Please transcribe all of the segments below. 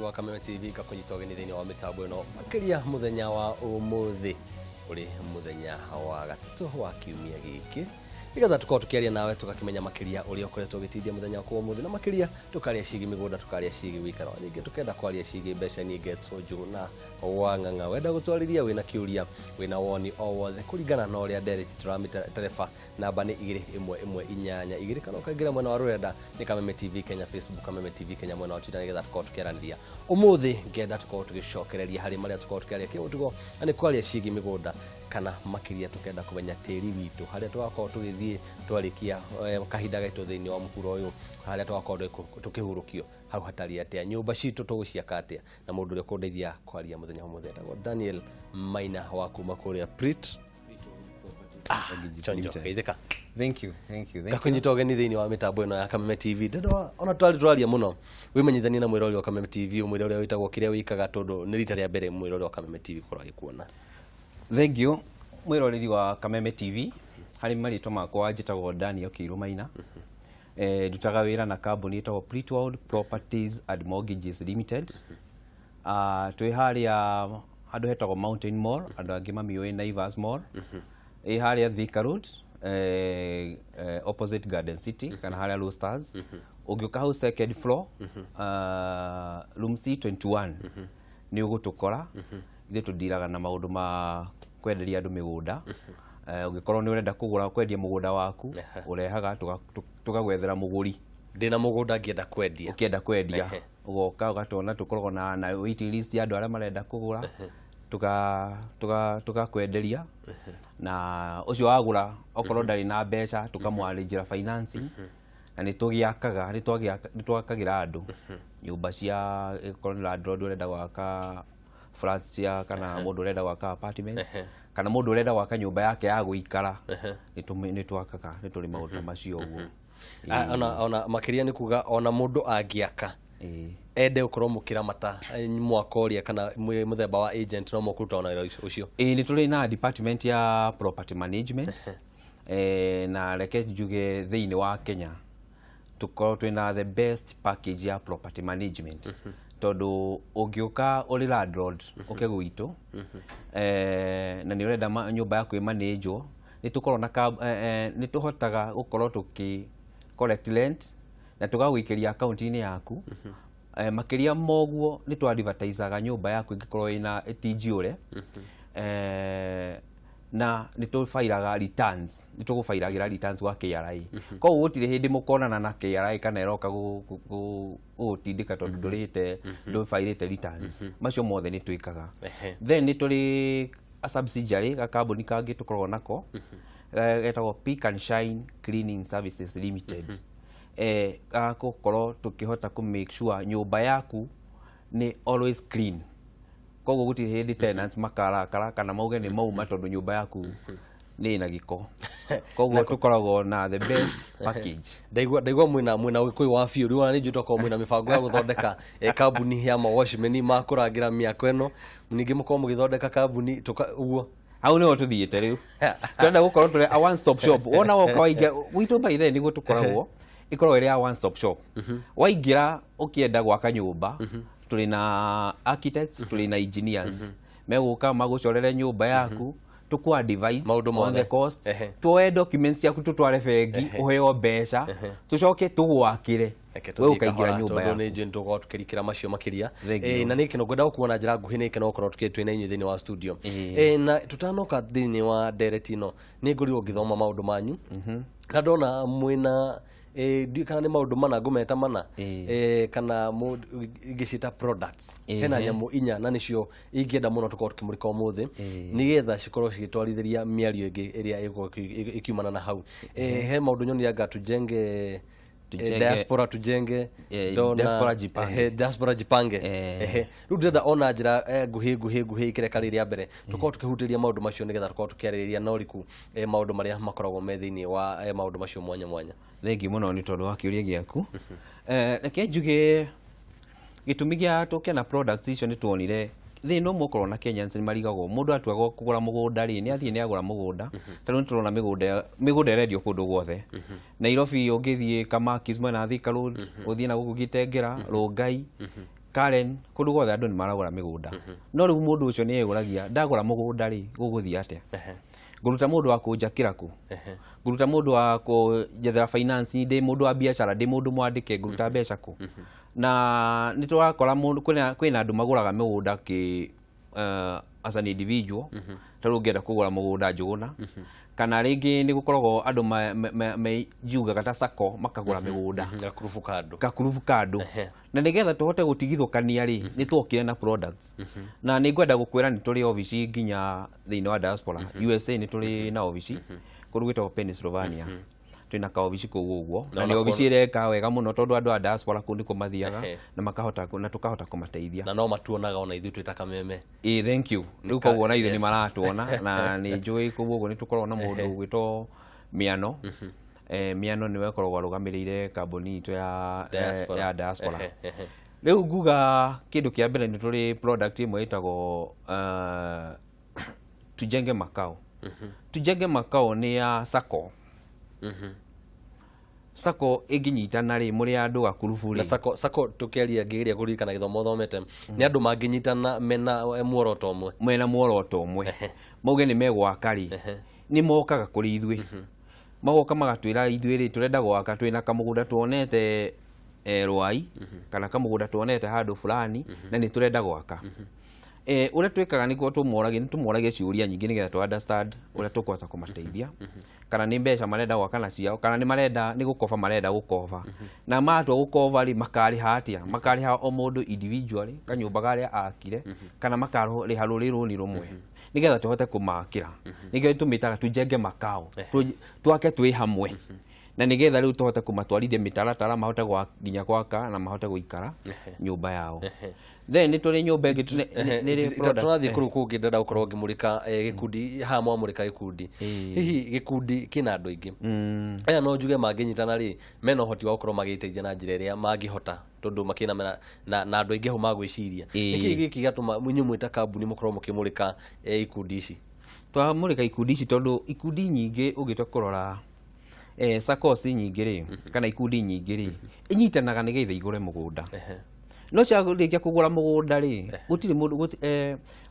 Wa Kameme TV, ngakũnyita ũgeni thĩinĩ wa mĩtambo ĩno, makĩria mũthenya wa ũmũthĩ ũrĩ mũthenya wa gatatũ wa kiumia gĩkĩ, nĩgetha tũkorwo tũkĩaria nawe, tũgakĩmenya makĩria ũrĩa ũkoretwo ũgĩtindia mũthenya waku wa ũmũthĩ, na makĩria tũkaria ciĩgiĩ mĩgũnda, tũkaria ciĩgiĩ wĩikaro, ningĩ tũkenda kwaria ciĩgiĩ mbeca. Niĩ ngetwo Njũgũna wa Ng'ang'a. Wenda gũtwarĩria, wĩna kĩũria, wĩna woni o wothe kũringana na ũrĩa ndereti tũramĩtereba, namba nĩ 21182, kana ũkaingĩra mwena wa rũrenda nĩ Kameme TV Kenya Facebook, Kameme TV Kenya mwena wa Twitter, nĩgetha tũkorwo tũkĩaranĩria. Ũmũthĩ ngenda tũkorwo tũgĩcokereria harĩ marĩa tũkorwo tũkĩaria kĩmũtugo, na nĩ kwaria ciĩgiĩ mĩgũnda, kana makĩria tũkenda kũmenya tĩri witũ, harĩa tũgakorwo tũgĩthiĩ twarĩkia kahinda gaitũ thĩinĩ wa mũhuro ũyũ, harĩa tũgakorwo tũkĩhurũkio hau hatariĩ atĩa, nyũmba citũ tũgũciaka atĩa. Na mũndũ ũrĩa ũkũndeithia kwaria mũthenya wa ũmũthĩ etagwo Daniel Maina wa kuma kũrĩa Prit Chonjo. Geithĩka. Thank you, thank you, thank you. Ngakũnyita ũgeni thĩinĩ wa mĩtambo ĩno ya Kameme TV. Ndĩrona ona twarĩ tũraria mũno, wĩmenyithanie na mwĩrori wa Kameme TV, ũmwĩre ũrĩa wĩtagwo, kĩrĩa wĩkaga, tondũ nĩ rita rĩa mbere mwĩrori wa Kameme TV gũkorwo agĩkuona. Thank you. Mwĩroreri wa Kameme TV, harĩ marĩtwa makwa njĩtagwo Daniel Kĩirũ Maina. Ndutaga wĩra na kambuni ĩtagwo Pretworld Properties and Mortgages Limited. Twĩ harĩa handũ hetagwo Mountain Mall, andũ angĩ mamiũĩ Naivas Mall. Ĩ harĩa Thika Road, opposite Garden City kana harĩa Low Stars. Ũngĩũka hau second floor, room C21, nĩ ũgũtũkora. Ithuĩ tũndiraga na maũndũ ma kwenderia andũ mĩgũnda. Ũngĩkorwo nĩ ũrenda kũgũra, kwendia mũgũnda waku, ũrehaga tũgagwethera mũgũri. Ndĩna mũgũnda ngĩenda kwendia. Ũkĩenda kwendia, ũgoka ũgatwona, tũkoragwo na waiting list ya andũ arĩa marenda kũgũra, tũgakwenderia, na ũcio wagũra okorwo ndarĩ na mbeca, tũkamwarĩnjĩra financing. Na nĩ tũgĩakaga, nĩ twakagĩra andũ nyũmba cia, ĩkorwo nĩ landlord ũrenda gwaka flats cia, kana mũndũ ũrenda gwaka apartment, kana mũndũ ũrenda gwaka nyũmba yake ya gũikara, nĩ twakaga, nĩ tũrĩ maũndũ ta macio ũguo. Ah, ona makĩria nĩ kuga ona mũndũ angĩaka, ende gũkorwo mũkĩramata mwako ũrĩa, kana mwĩ mũthemba wa agent, no mũkũruta ona wĩra ũcio? Ĩĩ, nĩ tũrĩ na department ya property management, na reke njuge thĩinĩ wa Kenya tũkorwo twĩna the best package ya property management, tondũ ũngĩũka ũrĩ landlord ũke gwitũ, na nĩ ũrenda nyũmba yaku ĩmanĩnjwo, nĩ tũkoragwo na nĩ tũhotaga gũkorwo tũkĩ collect rent na tũgagũikĩria akaunti-inĩ yaku. Makĩria moguo, nĩ tũ-advertisaga nyũmba yaku ĩngĩkorwo ĩna ti njiũre, na nĩ tũbairaga returns, nĩ tũgũbairagĩra returns gwa KRA. Koguo gũtirĩ hĩndĩ mũkonana na KRA kana ĩroka gũgũtindĩka tondũ ndũrĩhĩte, ndũbairĩte returns. Macio mothe nĩ twĩkaga. Then nĩ tũrĩ a subsidiary, gakambuni kangĩ tũkoragwo nako, getagwo Pick and Shine Cleaning Services Limited, gagũkorwo tũkĩhota kũ make sure nyũmba yaku nĩ always clean. Koguo gũtirĩ hĩndĩ tenants makarakara kana mauge nĩ mauma tondũ nyũmba yaku nĩ ĩna gĩko. Koguo tũkoragwo na the best package. Ndaigua mwĩna ũgĩkũyũ wa biũ. Rĩu ona nĩ njũĩ tokorwo mwĩna mĩbango ya gũthondeka kambuni ya mawatchmen ma kũrangĩra mĩako ĩno, ningĩ mũkorwo mũgĩthondeka kambuni ũguo. Hau nĩho tũthiĩte rĩu. Tũrenda gũkorwo tũrĩ a one stop shop. Wona woka waingĩra gwitũ, by the way, nĩguo tũkoragwo, ĩkoragwo ĩrĩ ya one stop shop. Waingĩra ũkĩenda gwaka nyũmba, tũrĩ na architects, tũrĩ na engineers megũka magũcorere nyũmba yaku, tũkũ advise Maũndũ on mothe. the cost, tuoe documents ciaku, tũtware bengi, ũheo mbeca, tũcoke tũgwakĩre. Reke We tũthiĩ ũkaingĩra kahora, nyũmba tondũ yaku. nĩ njũĩ nĩ tũgũkorwo tũkĩrikĩra macio makĩria. Thank you. Na nĩ gĩkeno ngwenda gũkuona na njĩra nguhĩ, nĩ gĩkeno gũkorwo twĩ na inyuĩ thĩinĩ wa studio. Na tũtanoka thĩinĩ wa ndereti ĩno, nĩ ngorirwo ngĩthoma maũndũ manyu na ndona mwĩna, ndiũĩ kana nĩ maũndũ mana ngũmeta mana, kana ingĩciĩta products. Hena nyamũ inya na nĩcio ingĩenda mũno tũkorwo tũkĩmũrĩka ũmũthĩ, nĩgetha cikorwo cigĩtwarithĩria mĩario ĩngĩ ĩrĩa ĩgũkorwo ĩkiumana na hau. He maũndũ nyonire, anga tujenge, diaspora tujenge, Diaspora jipange. Diaspora jipange. Rĩu ndĩrenda ona njĩra nguhĩ nguhĩ nguhĩ ikĩreka rĩrĩa mbere tũkorwo tũkĩhutĩria maũndũ macio, nĩgetha tũkorwo tũkĩarĩrĩria na ũriku maũndũ marĩa makoragwo me thĩinĩ wa maũndũ macio mwanya mwanya. Thengiũ mũno nĩ tondũ wa kĩũria gĩaku. Reke njuge gĩtũmi gĩa tũke na products icio, nĩ tuonire thĩna ũmwe ũkorwo na Kenyans nĩ marigagwo, mũndũ atua kũgũra mũgũnda rĩ, nĩ athiĩ nĩ agũra mũgũnda. Tarĩu nĩ tũrona mĩgũnda ĩrendio kũndũ guothe Nairobi, ũngĩthiĩ Kamakis mwena wa Thika Road, ũthiĩ na gũkũ Kitengela, Rongai. Karen, kũndũ guothe andũ nĩ maragũra mĩgũnda, no rĩu mũndũ ũcio nĩ eyũragia, ndagũra mũgũnda rĩ, gũgũthiĩ atĩa? Ngũruta mũndũ wa kũnjakĩra kũ? Ngũruta mũndũ wa kũnjethera finance? Ndĩ mũndũ wa biacara, ndĩ mũndũ mwandĩke, ngũruta mbeca kũ? Na nĩ tũrakora mũndũ kwĩna andũ magũraga mĩgũnda kĩ as an individual, ta rĩu ũngĩenda kũgũra mũgũnda Njũgũna, kana rĩngĩ nĩ gũkoragwo andũ mejiugaga ta sacco makagũra mĩgũnda. Gakurubu ka andũ. Gakurubu ka andũ. Na nĩgetha tũhote gũtigithũkania rĩ, nĩ tuokire na products, na nĩ ngwenda gũkwĩra nĩ tũrĩ obici nginya thĩinĩ wa diaspora USA, nĩ tũrĩ na obici kũndũ gwĩtagwo Pennsylvania, twĩna kaobici kũu ũguo, na nĩ obici ĩreka wega mũno tondũ andũ a diaspora kũu nĩkuo mathiaga na makahota na tũkahota kũmateithia. Na no matuonaga ona ithuĩ twĩ ta Kameme. Ĩ, thank you. Rĩu koguo na ithuĩ nĩ maratuona, na nĩ njũĩ kũu ũguo nĩ tũkoragwo na mũndũ ũgwĩtwo Mĩano. Mĩano nĩwe ũkoragwo arũgamĩrĩire kambuni itũ ya Diaspora. Ya diaspora. Ehe, ehe. Rĩu nguga kĩndũ kĩa mbere, nĩ tũrĩ product ĩmwe ĩtagwo Tujenge Makao. Tujenge Makao nĩ ya sacco. Sacco ĩngĩnyitana rĩ, mũrĩ andũ gakurubu Na rĩ, sacco, sacco tukiaria, ngĩgeria kũririkana gĩthomo thomete, nĩ andũ mangĩnyitana mena muoroto ũmwe. Mena muoroto ũmwe, mauge nĩ megwaka rĩ, nĩ mokaga kũrĩ ithuĩ, magoka magatwĩra, ithuĩ rĩ, tũrenda gwaka, twĩna kamũgũnda tuonete Rwai kana kamũgũnda tuonete handũ fulani na nĩ tũrenda gwaka. Ũrĩa twĩkaga nĩguo tũmoragie, nĩ tũmoragie ciũria nyingĩ nĩgetha tũ understand ũrĩa tũkũhota kũmateithia, kana nĩ mbeca marenda gwaka naciao, kana nĩ marenda nĩ gũkoba marenda gũkoba, na matua gũkoba rĩ, makarĩha atĩa? Makarĩha o mũndũ individually kanyũmba karĩa akire, kana makarĩha rũrĩ rũni rũmwe, nĩgetha tũhote kũmakĩra. Nĩkĩo tũmĩtaga Tujenge Makao. Twake twĩ hamwe, na nĩgetha rĩu tũhote kũmatwarithia mĩtaratara mahote nginya gwaka na mahote gũikara nyũmba yao. Then nĩ tũrĩ nyũmba ĩngĩ nĩ rĩ product. Tũrathiĩ kũrũ kũngĩ, ndĩrenda gũkorwo ngĩmũrĩka gĩkundi haha, mwamũrĩka gĩkundi. Hihi gĩkundi kĩna andũ aingĩ aya, no njuge mangĩnyitana rĩ, mena ũhoti wa gũkorwo magĩteithia na njĩra ĩrĩa mangĩhota, tondũ makĩna na andũ aingĩ hau magwĩciria. Nĩkĩ gĩkĩ gĩatũma inyuĩ mwĩ ta kambuni mũkorwo mũkĩmũrĩka ikundi ici? Twamũrĩka ikundi ici tondũ ikundi nyingĩ, ũngĩtua kũrora SACCOs nyingĩ rĩ, kana ikundi nyingĩ rĩ, inyitanaga nĩgetha igũre mũgũnda, no ciarĩkia kũgũra mũgũnda rĩ, gũtirĩ mũndũ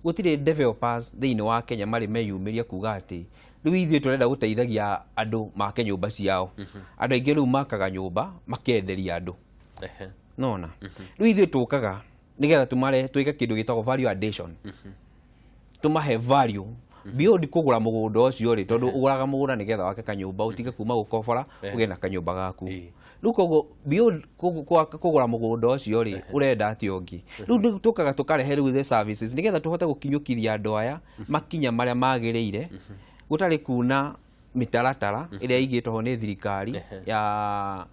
gũtirĩ developers thĩinĩ wa Kenya marĩ meyumĩria kuga atĩ rĩu ithuĩ tũrenda gũteithagia andũ make nyũmba ciao. Andũ aingĩ rĩu makaga nyũmba makenderia andũ. Nona rĩu ithuĩ tũkaga nĩgetha tũmare twĩke kĩndũ gĩtagwo value addition, tũmahe value beyond kũgũra mũgũnda ũcio rĩ, tondũ ũgũraga mũgũnda nĩgetha wake kanyũmba, ũtige kuma gũkobora, ũgĩe na kanyũmba gaku. Rĩu koguo beyond kũgũra mũgũnda ũcio rĩ, ũrenda atĩa ũngĩ? Rĩu nĩ tũkaga tũkarehe rĩu the services nĩgetha tũhote gũkinyũkithia andũ aya makinya marĩa magĩrĩire, gũtarĩ kuna mĩtaratara ĩrĩa ĩigĩtwo ho nĩ thirikari ya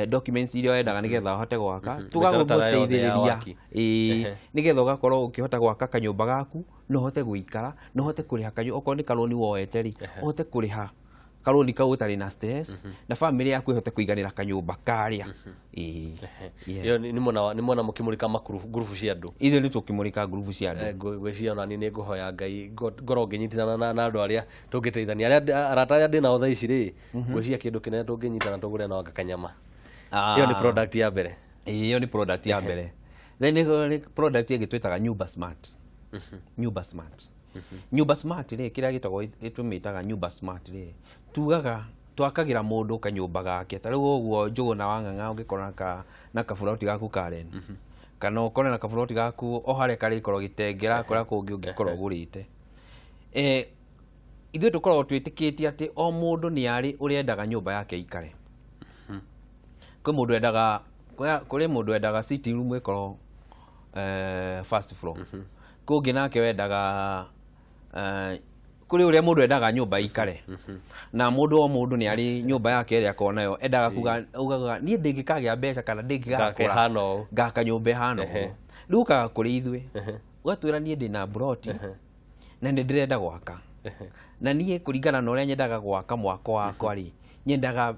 documents iria wendaga nĩgetha ũhote gwaka. Mĩtaratara yothe ya Tũgagũteithĩrĩria waki. Ĩĩ, nĩgetha ũgakorwo ũkĩhota gwaka kanyũmba gaku na ũhote gũikara na ũhote kũrĩha kanyũmba, okorwo nĩ karũni woete rĩ, ũhote kũrĩha karũni kau ũtarĩ na stress, na famĩlĩ yaku ĩhote kũiganĩra kanyũmba karĩa. Ĩĩ. Yeah. Ĩyo nĩ mwena mũkĩmũrĩka makurubu, ngurubu cia andũ. Ithuĩ nĩ tũkĩmũrĩka ngurubu cia andũ. Ngwĩciria ona niĩ nĩ ngũhoya Ngai ngorwo ngĩnyitithana na andũ arĩa tũngĩteithania, arĩa arata arĩa ndĩ nao thaa ici rĩ, ngwĩciria kĩndũ kĩnene tũngĩnyitana tũgũre nao anga kanyama. Ĩyo nĩ product ya mbere. Ĩĩ, ĩyo nĩ product ya mbere. Then nĩ product ĩngĩ twĩtaga Nyumba Smart. Nyumba Smart, Nyumba Smart rĩ, kĩrĩa gĩtagwo tũmĩtaga Nyumba Smart rĩ, tugaga twakagĩra mũndũ kanyũmba gake. Ta rĩu ũguo Njũgũna wa Ng'ang'a, ũngĩkorwo na kaburoti gaku Karen, kana ũkorwo na kaburoti gaku o harĩa karĩkorwo gĩtengera kũrĩa kũngĩ ũngĩkorwo ũgũrĩte, ithuĩ tũkoragwo twĩtĩkĩtie atĩ o mũndũ nĩ arĩ ũrĩa endaga nyũmba yake ikare. Kwĩ mũndũ endaga kũrĩ mũndũ wendaga sitting room ĩkorwo first floor, kwĩ ũngĩ nake wendaga kũrĩ ũrĩa mũndũ endaga nyũmba ikare, na mũndũ o mũndũ nĩ arĩ nyũmba yake ĩrĩa akoragwo nayo endaga kuga, ugaga niĩ ndĩngĩkagĩa mbeca kana Ngaka ndĩngĩgakũra ĩhana ũũ. Ngaka nyũmba ĩhana ũguo. Rĩu ũkaga kũrĩ ithuĩ, ũgatwĩra, niĩ ndĩna mburoti na nĩ ndĩrenda gwaka, na niĩ kũringana na ũrĩa nyendaga gwaka mwako wakwa rĩ, nyendaga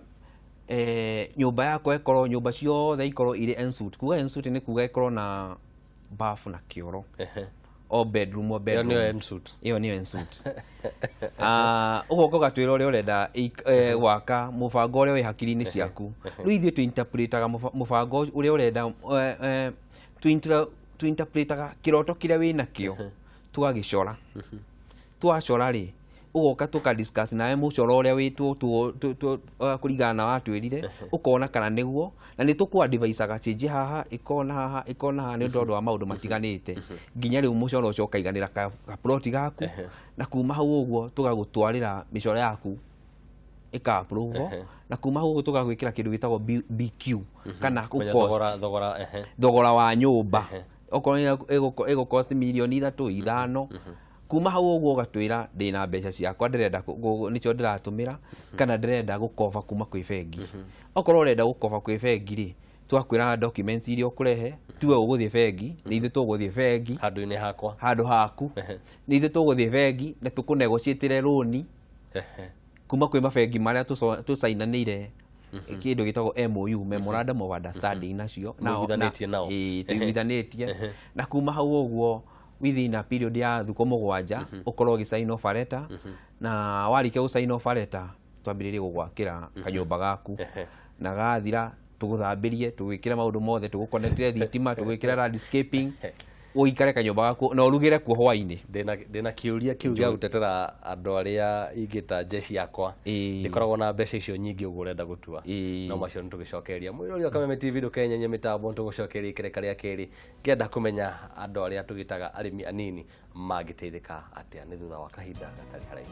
nyũmba yakwa ĩkorwo, nyũmba ciothe ikorwo irĩ ensuite. Kuga ensuite nĩ kuga ĩkorwo na bafu na kĩoro, o bedroom o Ĩyo bedroom. Nĩyo ensuite. Ĩyo nĩyo ensuite. Ũgoka ũgatwĩra ũrĩa ũrenda gwaka, mũbango ũrĩa wĩ hakiri-inĩ ciaku. Rĩu ithuĩ tũinterpretaga mũbango ũrĩa ũrenda, Tũinterpretaga kĩroto kĩrĩa wĩ nakĩo, tũgagĩcora. Twacora rĩ, ũgoka tũka discuss nawe mũcoro ũrĩa wĩ kũringana na watwĩrire, ũkona kana nĩguo, na nĩ tũkũ advisaga change haha, ĩkona haha, ĩkona haha, nĩ ũndũ wa maũndũ matiganĩte, nginya rĩu mũcoro ũcio ũkaiganĩra ka plot gaku. Na kuma hau ũguo tũgagũtwarĩra mĩcoro yaku ĩka approve, na kuma hau ũguo tũgagwĩkĩra kĩndũ gĩtagwo BQ kana kũmenya cost. Thogora, thogora, ehe. Thogora wa nyũmba, okorwo ĩgũ cost mirioni 3, 5. Kuma hau ũguo ũgatwĩra, "Ndĩna mbeca ciakwa ndĩrenda nĩcio ndĩratũmĩra, kana ndĩrenda gũkoba kuma kwĩ bengi." Okorwo ũrenda gũkoba kwĩ bengi rĩ, twakwĩra documents iria ũkũrehe. Tiwe ũgũthiĩ bengi, nĩ ithuĩ tũgũthiĩ bengi handũ-inĩ hakwa. Handũ haku nĩ ithuĩ tũgũthiĩ bengi na tũkũnegotiatĩre rũni kuma kwĩ mabengi marĩa tũcainanĩire kĩndũ gĩtagwo MOU, Memorandum of Understanding, nacio. Mũiguithanĩtie nao. Ĩĩ, tũiguithanĩtie. Na kuma hau ũguo, within a period ya thikũ 7 ũkorwo ũgĩsign offer letter, na warĩkia gũsign offer letter, twambĩrĩrie gũgwakĩra kanyũmba gaku, na gathira tũgũthambĩrie, tũgwĩkĩre maũndũ mothe, tũgũconnectĩre thitima, tũgwĩkĩre landscaping, ũikare kanyũmba gaku na ũrugĩre kuo hwainĩ. Ndĩna kĩũria kĩu gĩa gũtetera andũ arĩa ingĩta njeci yakwa. Ndĩkoragwo na mbeca icio nyingĩ ũguo ũrenda gũtua. No macio nĩ tũgĩcokeria mwĩrori wa Kameme TV. Ndũkenyenye mĩtambo, nĩ tũgũcokeria ikereka rĩa kerĩ ngĩenda kũmenya andũ arĩa tũgĩtaga arĩmi anini mangĩteithĩka atĩa. Nĩ thutha wa kahinda gatarĩ haraihu.